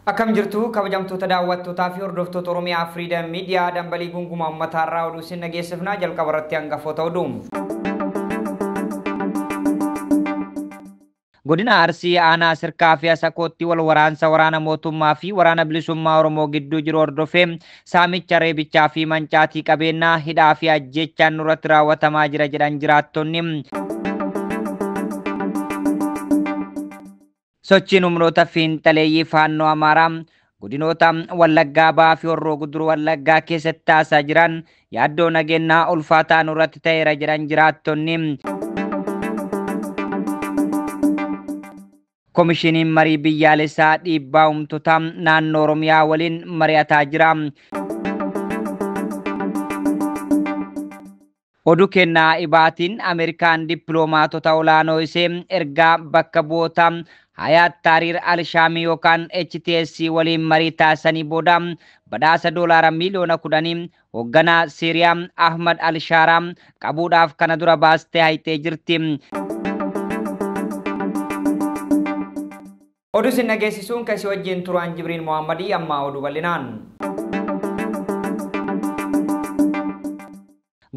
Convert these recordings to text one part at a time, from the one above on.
Akkam jirtu kabajamtoota daawwattootaa fi hordoftoota Oromiyaa Freedom Media dambalii gungumaa uummataarraa oduu isin dhageessifnaa jalqaba irratti hangafoota oduu. Godina Arsii aanaa Sirkaa fi Asakootti wal waraansa waraana mootummaa fi waraana bilisummaa Oromoo gidduu jiru hordofee saamicha reebichaa fi mancaatii qabeenyaa hidhaa fi ajjeechaan nurratti raawwatamaa jira jedhan jiraattonni. Sochiin humnoota fiinxaleeyyii faannoo Amaaraa godinoota Wallaggaa Bahaa fi Horroo Guduruu Wallaggaa keessatti taasisaa jiran yaaddoo nageenyaa ulfaataa nurratti ta'eera jedhan jiraattonni. Komishiniin marii biyyaalessaa dhiibbaa uumtotaa naannoo Oromiyaa waliin mari'ataa jira. Oduu kennaa ibaatiin Ameerikaan dippiloomaatota olaanoo ishee ergaa bakka bu'oota Hayaat Tahrir Al-Shaamii yookaan HTS waliin marii taasisanii booda badhaasa doolaara miiliyoona 10 hoogganaa Siiriyaa Ahmad Al-Shaaraa qabuudhaaf kana dura baastee hayxee jirti. Oduu isin dhageessisuun kasii wajjin turaan Jibriil Mohammadii ammaa oduu bal'inaan.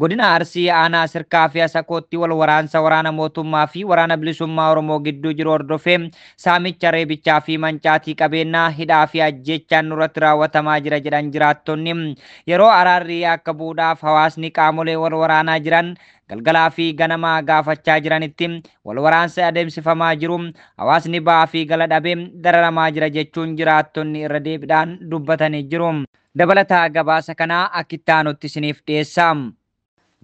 Godina Arsii aanaa Sirkaa fi Asakootti wal waraansa waraana mootummaa fi waraana bilisummaa Oromoo gidduu jiru hordofee saamicha reebichaa fi mancaatii qabeenyaa hidhaa fi ajjeechaan nurratti raawwatamaa jira jedhan jiraattonni. Yeroo araarri akka bu'uudhaaf hawaasni qaamolee wal waraanaa jiran galgalaa fi ganamaa gaafachaa jiranitti wal waraansa adeemsifamaa jiru hawaasni ba'aa fi gala dhabee dararamaa jira jechuun jiraattonni irra deebiidhaan dubbatanii jiru. Dabalataa gabaasa kanaa akka itti aanutti isiniif dhiyeessa.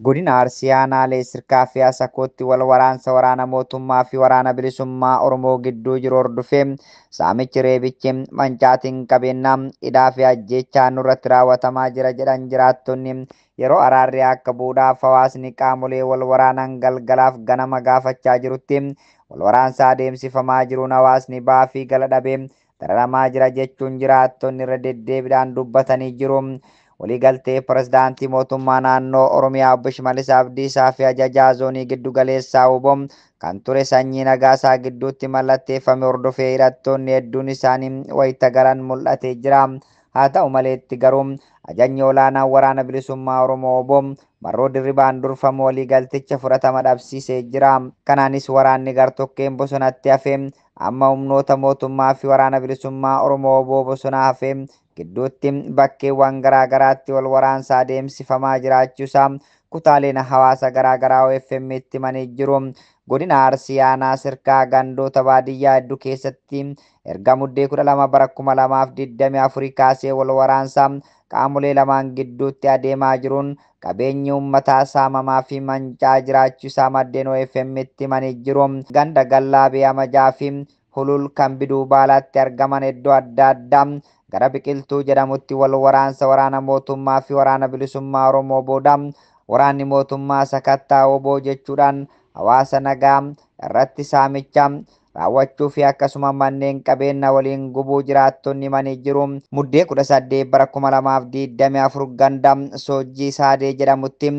Godina Arsii aanaalee Sirkaa fi Asakootti wal waraansa waraana mootummaa fi waraana bilisummaa Oromoo gidduu jiru hordofee saamichi reebichi mancaatiin qabeenyaa hidhaa fi ajjeechaan nurratti raawwatamaa jira jedhan jiraattonni. Yeroo araarri akka bu'uudhaaf hawaasni qaamolee wal waraanan galgalaaf ganama gaafachaa jirutti wal waraansa adeemsifamaa jiruun hawaasni ba'aa fi gala dhabee dararamaa jira jechuun jiraattonni irra deddeebiidhaan dubbatanii jiru. Waliigaltee pirezidaantii mootummaa naannoo Oromiyaa obbo Shimallis Abdiisaa fi ajajaa zoonii giddu galeessaa WBO kan ture Sanyii Nagaasaa gidduutti mallatteeffame hordofee hidhattoonni hedduun isaanii wayita galan mul'atee jira. Haa ta'u maleetti garuu ajajni olaanaan waraana bilisummaa Oromoo WBO Marroo Dirribaan durfamu waliigalticha fudhatama dhabsiisee jira. Kanaanis waraanni gartokkeen bosonatti hafe amma humnoota mootummaa fi waraana bilisummaa Oromoo WBO bosona hafe gidduutti bakkeewwan garaagaraatti wal waraansa adeemsifamaa jiraachuusaa kutaaleen hawaasa garaagaraa OFM itti himanii jiru. Godina Arsii aanaa Sirkaa gandoota baadiyyaa hedduu keessatti erga muddee 12 bara 2024 kaasee wal waraansa qaamolee lamaan gidduutti adeemaa jiruun qabeenyi uummataa saamamaa fi mancaa jiraachuusaa maddeen OFM itti himanii jiru. Ganda Gallaabee Amajaa fi Hulul kan biduu baalaatti argaman iddoo adda addaa gara biqiltuu jedhamutti wal waraansa waraana mootummaa fi waraana bilisummaa Oromoo booda waraanni mootummaa sakattaa WBO jechuudhaan hawaasa nagaa irratti saamicha raawwachuu fi akkasuma manneen qabeenya waliin gubuu jiraattonni himanii jiru. Muddee 18 bara 2024 ganda Soojjii Saadee jedhamutti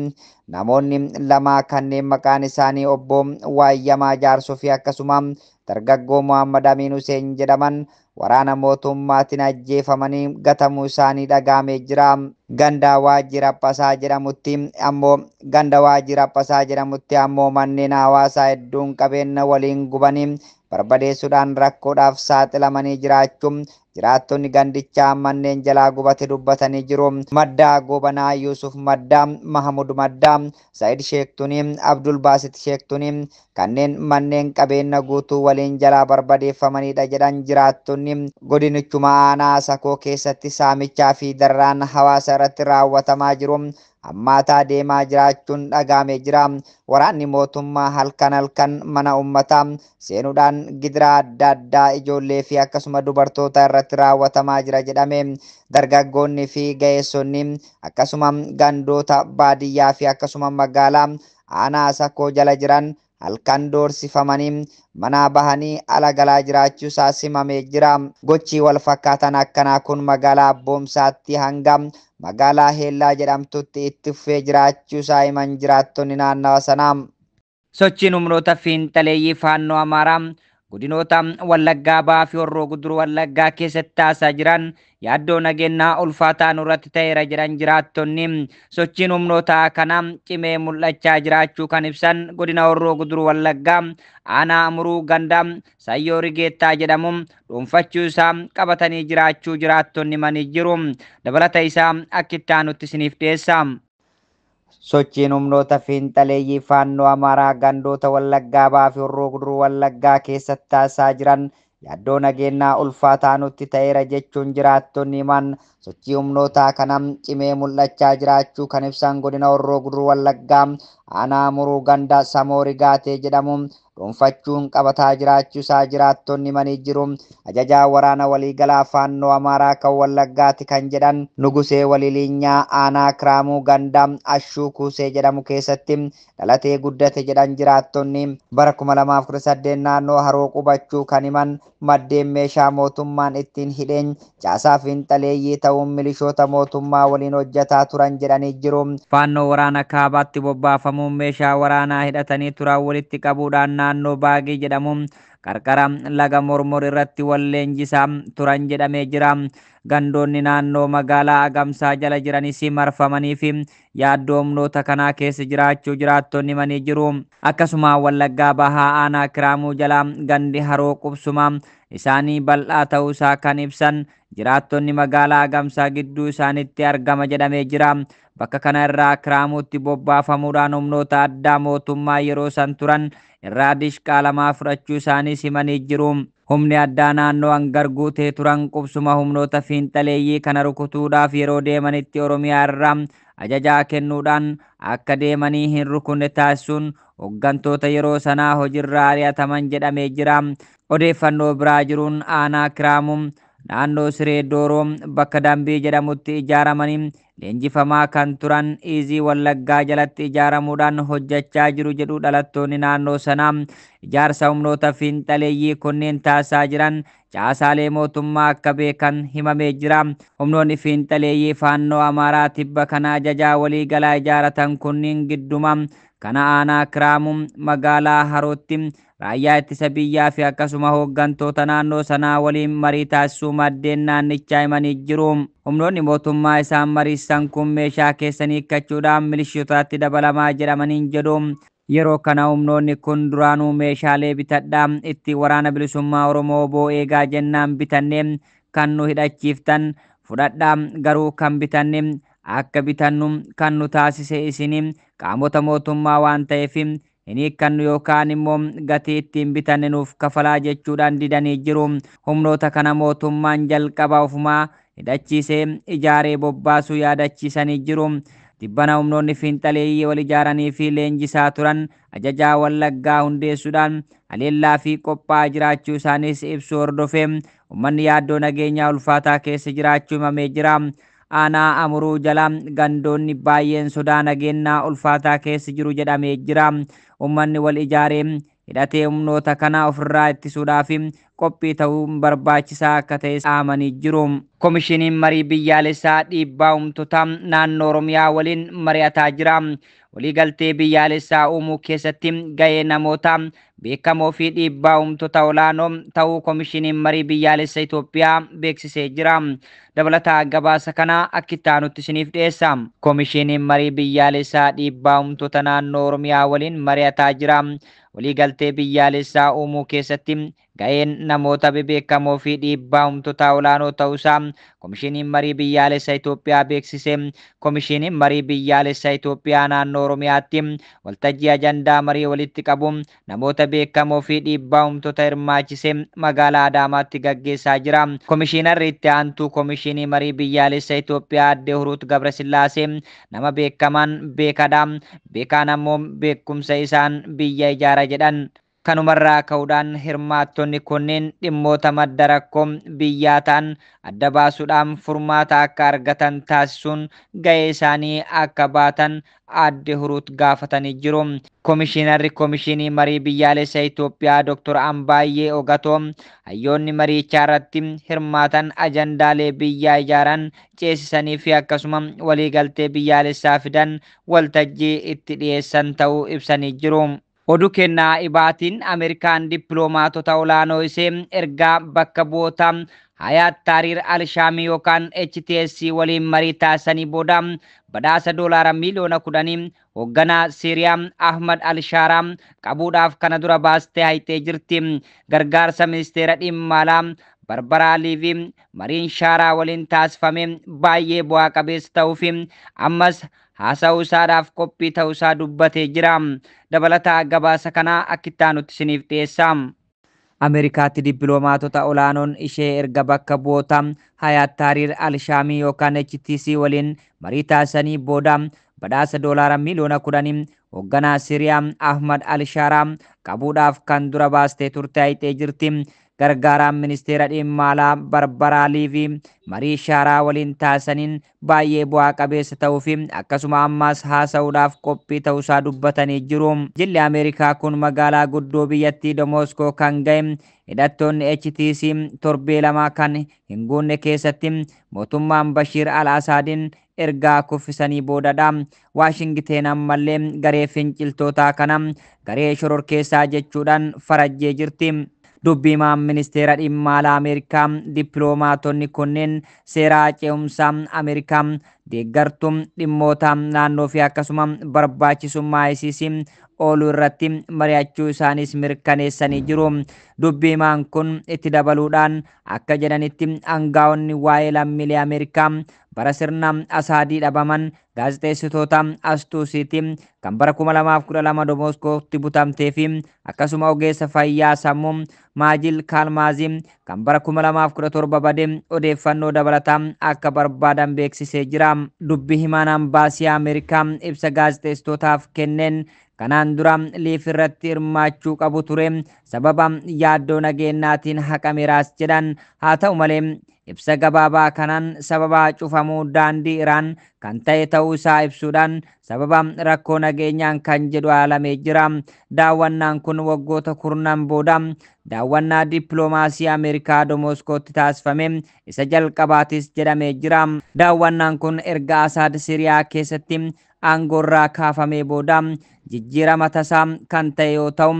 namoonni lama kanneen maqaan isaanii obbo Waayyamaa Jaarsoo fi akkasuma dargaggoo Muhammad Amiin Hussein jedhaman waraana mootummaatiin ajjeefamanii gatamuu isaanii dhagahamee jira. Ganda Waajjira Phasaa jedhamutti ammoo manneen hawaasaa hedduun qabeenya waliin gubanii barbadeessuudhaan rakkoodhaaf saaxilamanii jiraachuun jiraattonni gandichaa manneen jalaa gubate dubbatanii jiru. Maddaa Gobanaa Yuusuf Maddaa, Mahamud Maddaa, Said Sheektunii, Abdul Baasit Sheektunii kanneen manneen qabeenya guutuu waliin jalaa barbadeeffamanidha jedhan jiraattonni. Godinichuma aanaa Asakoo keessatti saamichaa fi dararaan hawaasa irratti raawwatamaa jiru hammaataa deemaa jiraachuun dhagahamee jira. Waraanni mootummaa halkan halkan mana uummataa seenuudhaan gidiraa adda addaa ijoollee fi akkasuma dubartoota irratti raawwatamaa jira jedhame. Dargaggoonni fi ga'eessonni akkasuma gandoota baadiyyaa fi akkasuma magaalaa aanaa Asakoo jala jiran halkan doorsifamanii manaa bahanii ala galaa jiraachuu isaa simamee jira. Gochi wal fakkaatan akkanaa kun magaalaa Abboomsaatti hanga magaalaa Heellaa jedhamtutti itti fufee jiraachuu isaa himan jiraattonni naannawa sanaa. Sochiin humnoota fiinxaleeyyii faannoo Amaaraa Godinoota Wallaggaa Bahaa fi Horroo Guduruu Wallaggaa keessatti taasisaa jiran yaaddoo nageenyaa ulfaataa nurratti ta'eera jedhan jiraattonni. Sochiin humnoota kanaa cimee mul'achaa jiraachuu kan ibsan godina Horroo Guduruu Wallaggaa aanaa Amuruu ganda Sayyoo Rigeettaa jedhamu dhuunfachuu isaa qabatanii jiraachuu jiraattonni himanii jiru. Dabalata isaa akka itti aanutti isiniif dhiyeessa. Sochiin humnoota fiinxaleeyyii Faannoo Amaaraa gandoota Wallaggaa Bahaa fi Horroo Guduruu Wallaggaa keessatti taasisaa jiran yaaddoo nageenyaa ulfaataa nutti ta'eera jechuun jiraattonni himan. Sochii humnoota kana cimee mul'achaa jiraachuu kan ibsan godina Horroo Guduruu Wallaggaa aanaa Amuruu ganda Samoo Rigaatee jedhamu dhuunfachuun qabataa jiraachuu isaa jiraattonni himanii jiru. Ajajaa waraana waliigalaa Faannoo Amaaraa kan Wallaggaati kan jedhan Nugusee Waliliinyaa aanaa Kiraamuu ganda Ashuu Kuusee jedhamu keessatti dhalatee guddate jedhan jiraattonni. Bara 2018 naannoo Haroo qubachuu kan himan maddeen meeshaa mootummaan ittiin hidheen caasaa fiinxaleeyyii ta'uun milishoota mootummaa waliin hojjetaa turan jedhanii jiru. Faannoo waraana kaabaatti bobbaafamuun meeshaa waraanaa hidhatanii turan walitti qabuudhaan naannoo Baagii jedhamu qarqara laga Mormor irratti wal leenjisaa turan jedhamee jira. Gandoonni naannoo magaalaa Agamsaa jala jiranis marfamanii fi yaaddoo humnoota kanaa keessa jiraachuu jiraattonni himanii jiru. Akkasuma Wallaggaa Bahaa aanaa Kiraamuu jala gandi Haroo qubsuma isaanii bal'aa ta'uusaa kan ibsan jiraattonni magaalaa Agamsaa gidduu isaanitti argama jedhamee jira. Bakka kana irraa Kiraamuutti bobbaafamuudhaan humnoota addaa mootummaa yeroo san turan irraa dishqaa lamaa fudhachuu isaaniis himanii jiru. Humni addaa naannoo hangar guutee turan qubsuma humnoota fiinxaleeyyii kana rukutuudhaaf yeroo deemanitti Oromiyaa irraa ajajaa kennuudhaan akka deemanii hin rukunne taasisuun hooggantoota yeroo sanaa hojiirraa ari'ataman jedhamee jira. Odeeffannoo biraa jiruun aanaa Kiraamuu naannoo Siree Dooroo bakka Dambii jedhamutti ijaaramanii leenjifamaa kan turan Iizii Wallaggaa jalatti ijaaramuudhaan hojjechaa jiru jedhu dhalattoonni naannoo sanaa. Ijaarsa humnoota fiinxaleeyyii kunneen taasisaa jiran caasaalee mootummaa akka beekan himamee jira. Humnoonni fiinxaleeyyii Faannoo Amaaraa tibba kana ajajaa waliigalaa ijaaratan kunniin gidduma kana aanaa Kiraamuu magaalaa Harootti raayyaa ittisa biyyaa fi akkasuma hooggantoota naannoo sanaa waliin marii taasisuu maddeen naannichaa himanii jiru. Humnoonni mootummaa isaan mariisan kun meeshaa keessanii hiikkachuudhaan milishootatti dabalamaa jedhamaniin jedhu. Yeroo kana humnoonni kun duraanuu meeshaalee bitadhaa itti waraana bilisummaa Oromoo oboo eegaa jennaan bitannee kan nu hidhachiiftan fudhadhaa, garuu kan bitanne akka bitannu kan nu taasise isin qaamota mootummaa waan ta'eef hin hiikkannu yookaan immoo gatii ittiin bitanne nuuf kafalaa jechuudhaan didanii jiru. Humnoota kana mootummaan jalqaba ofumaa hidhachiisee ijaaree bobbaasuu yaadachiisanii jiru. Tibbana humnoonni fiinxaleeyyii wal ijaaranii fi leenjisaa turan ajajaa Wallaggaa hundeessuudhaan haleellaa fi qophaa'aa jiraachuu isaaniis ibsu hordofee uummanni yaaddoo nageenyaa ulfaataa keessa jiraachuu himamee jira. Aanaa Amuruu jala gandoonni baay'een sodaa nageenyaa ulfaataa keessa jiru jedhamee jira. Uummanni wal ijaaree hidhatee humnoota kana ofirraa ittisuudhaaf qophii ta'uun barbaachisaa akka ta'e dhaamanii jiru. Komishiniin marii biyyaalessaa dhiibbaa uumtotaa naannoo Oromiyaa waliin mari'ataa jira. Waliigaltee biyyaalessaa uumuu keessatti gahee namoota beekamoo fi dhiibbaa uumtoota olaanoo ta'uu komishiniin marii biyyaalessa Itoophiyaa beeksisee jira. Dabalataa gabaasa kana akka itti aanutti isiniif dhiyeessa. Komishiniin marii biyyaalessaa dhiibbaa uumtoota naannoo Oromiyaa waliin mari'ataa jira. Waliigaltee biyyaalessaa uumuu keessatti gaheen namoota bebeekamoo fi dhiibbaa uumtoota olaanoo ta'uusaa komishiniin marii biyyaalessa Itoophiyaa beeksise. Komishiniin marii biyyaalessa Itoophiyaa naannoo Oromiyaatti waltajjii ajandaa marii walitti qabuun namoota beekamoo fi dhiibbaa uumtoota hirmaachise magaalaa Adaamaatti gaggeessaa jira. Komishinarri itti aantuu komishinii marii biyyaalessa Itoophiyaa aadde Huruut Gabrasillaasee nama beekamaan beekadha. Beekaan ammoo beekumsa isaan biyya ijaara jedhan. Kanumarraa ka'uudhaan hirmaattonni kunneen dhimmoota madda rakkoo biyyaa ta'an adda baasuudhaan furmaata akka argatan taasisuun gahee isaanii akka baatan aadde Huruut gaafatanii jiru. Komishinarri Komishinii Marii Biyyaalessa Itoophiyaa Dr. Ambaayyee Ogatoo hayyoonni mariichaa irratti hirmaatan ajandaalee biyyaa ijaaran ceesisanii fi akkasuma waliigaltee biyyaalessaa fidan waltajjii itti dhiyeessan ta'uu ibsanii jiru. Oduu kennaa ibaatiin Ameerikaan dippiloomaatota olaanoo ishee ergaa bakka bu'oota Hayaat Tahrir Al-Shaamii yookaan HTS waliin marii taasisanii booda badhaasa doolaara miiliyoona 10 hoogganaa Siiriyaa Ahmad Al-Shaaraa qabuudhaaf kana dura baastee hayxee jirti. Gargaarsa ministeera dhimma alaa Barbaraa Liivii mariin Shaaraa waliin taasifame baay'ee bu'aa qabeessa ta'uu fi ammas haasa'uu isaadhaaf qophii ta'uu isaa dubbatee jira. Dabalataa gabaasa kanaa akka itti aanutti isiniif dhiyeessa. Ameerikaatti dippiloomaatota olaanoon ishee erga bakka bu'oota Hayaat Tahrir Al-Shaamii yookaan HTC waliin marii taasisanii booda badhaasa doolaara miiliyoona 10 hoogganaa Siiriyaa Ahmad Al-Shaaraa qabuudhaaf kan dura baastee turte hayxee jirti. Gargaaraan ministeera dhimma alaa Barbaraa Liivii marii Shaaraa waliin taasisaniin baay'ee bu'aa qabeessa ta'uu fi akkasuma ammas haasa'uudhaaf qophii ta'uusaa dubbatanii jiru. Jilli Ameerikaa kun magaalaa guddoo biyyattii Damaaskoo kan ga'e hidhattoonni HTC torbee 2 kan hin guunne keessatti mootummaan Bashiir Al-Asaadiin ergaa kuffisanii boodadha. Waashingiteen ammallee garee finciltootaa kana garee shororkeessaa jechuudhaan farajjee jirti. Dubbiimaan ministeera dhimma alaa Ameerikaa dippiloomaatonni kunneen seera ce'umsaa Ameerikaa deeggartuu dhimmoota naannoo fi akkasuma barbaachisummaa ICC ooluu irratti mari'achuu isaaniis mirkaneessanii jiru. Dubbiimaan kun itti dabaluudhaan akka jedhanitti aangaa'onni waa'ee lammiilee Ameerikaa bara sirna Asaadii dhabaman gaazexeessitoota Astuusiiti kan bara 2012 Damaaskootti butamtee fi akkasuma ogeessa fayyaa sammuu Maajil Kaalmaazii kan bara 2017 bade odeeffannoo dabalataa akka barbaadan beeksisee jira. Dubbi himaan ambaasii Ameerikaa ibsa gaazexeessitootaaf kenneen kanaan dura liif irratti hirmaachuu qabu ture sababa yaaddoo nageenyaatiin haqameeraas jedhan. Haa ta'u malee ibsa gabaabaa kanaan sababa cufamuu daandii Iraan kan ta'e ta'uu isaa ibsuudhaan sababa rakkoo nageenyaan kan jedhu haalamee jira. Daawwannaan kun waggoota kurnan booda daawwannaa dippiloomaasii Ameerikaa Damaaskootti taasifame isa jalqabaatis jedhamee jira. Daawwannaan kun erga Asaad Siiriyaa keessatti aangoorraa kaafamee booda jijjiirama tasaa kan ta'e yoo ta'u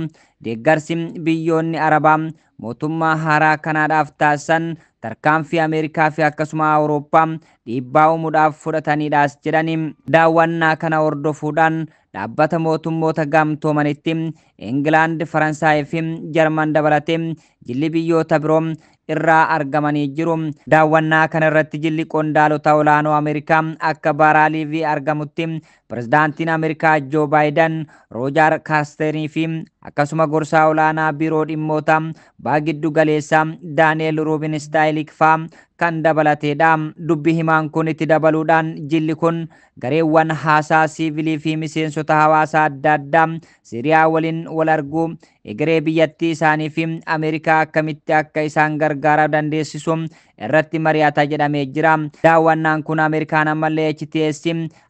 deeggarsi biyyoonni Arabaa mootummaa haaraa kanaadhaaf taasisan tarkaanfii Ameerikaa fi akkasuma Awurooppaa dhiibbaa uumuudhaaf fudhataniidhaas jedhani. Daawwannaa kana hordofuudhaan dhaabbata mootummoota gamtoomanitti Ingilaand, Faransaay fi Jarman dabalatee jilli biyyoota biroo irraa argamanii jiru. Daawwannaa kana irratti jilli qondaalota olaanoo Ameerikaa akka Baaraaliivii argamutti pirezidaantiin Ameerikaa Joo Baayiden, Roojar Kaasterii fi akkasuma gorsaa olaanaa biiroo dhimmoota baha giddu galeessaa Daani'el Ruubinstaayilik faa kan dabalateedha. Dubbi himaan kun itti dabaluudhaan jilli kun gareewwan haasaa siivilii fi miseensota hawaasaa adda addaa Siiriyaa waliin wal arguu egeree biyyattii isaanii fi Ameerikaa akkamitti akka isaan gargaaraa dandeessisu irratti mari'ata jedhamee jira. Daawwannaan kun Ameerikaan ammallee HTS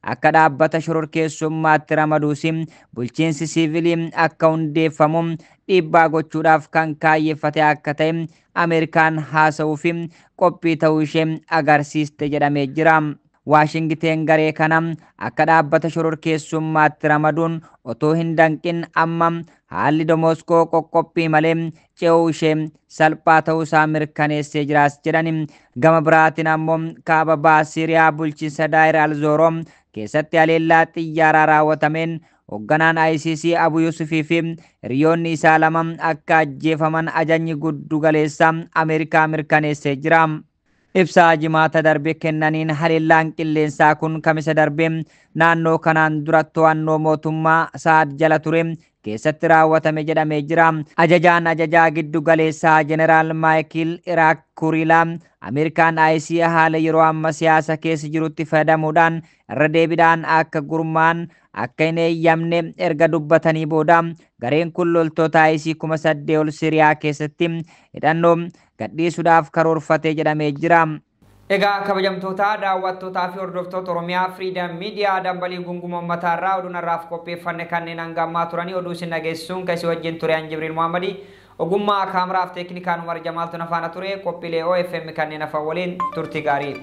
akka dhaabbata shororkeessummaatti ramaduus bulchiinsi siivilii akka hundeeffamu dhiibbaa gochuudhaaf kan kaayyeeffate akka ta'e Ameerikaan haasa'uu fi qophii ta'uu ishee agarsiiste jedhamee jira. Waashingiteen garee kana akka dhaabbata shororkeessummaatti ramaduun otoo hin danqin amma haalli Damaaskoo qoqqophii malee ce'uu ishee salphaa ta'uu isaa mirkaneessee jiraas jedhani. Gama biraatiin ammoo kaaba baha Siiriyaa bulchiinsa Daayir Al-Zooroo keessatti haleellaa xiyyaaraa raawwatameen hoogganaan ICC Abu Yusufii fi hiriyoonni isaa lama akka ajjeefaman ajajni giddu galeessaa Ameerikaa mirkaneessee jira. Ibsa jimaata darbe kennaniin haleellaan qilleensaa kun kamisa darbe naannoo kanaan dura to'annoo mootummaa Saad jala ture keessatti raawwatame jedhamee jira. Ajajaan ajajaa giddu galeessaa Jeneraal Maayikil Iraak Kurilaa Ameerikaan IC haala yeroo amma siyaasa keessa jirutti fayyadamuudhaan irra deebiidhaan akka gurmaan akka hin eeyyamne erga dubbatanii booda gareen kun loltoota IC 8,000 ol Siriyaa keessatti hidhannoo gadhiisuudhaaf karoorfate jedhamee jira. Egaa kabajamtoota daawwattootaa fi hordoftoota Oromiyaa Freedom Media dambalii gunguma uummataa irraa oduun har'aaf qopheeffanne kanneen hanga ammaa turanii oduu isin dhageessisuun kan isin wajjin ture an Jibriil Muhammadii ogummaa kaameraaf teeknikaan Umar Jamaaltu na faana ture qophiilee OFM kanneen hafan waliin turtii gaarii.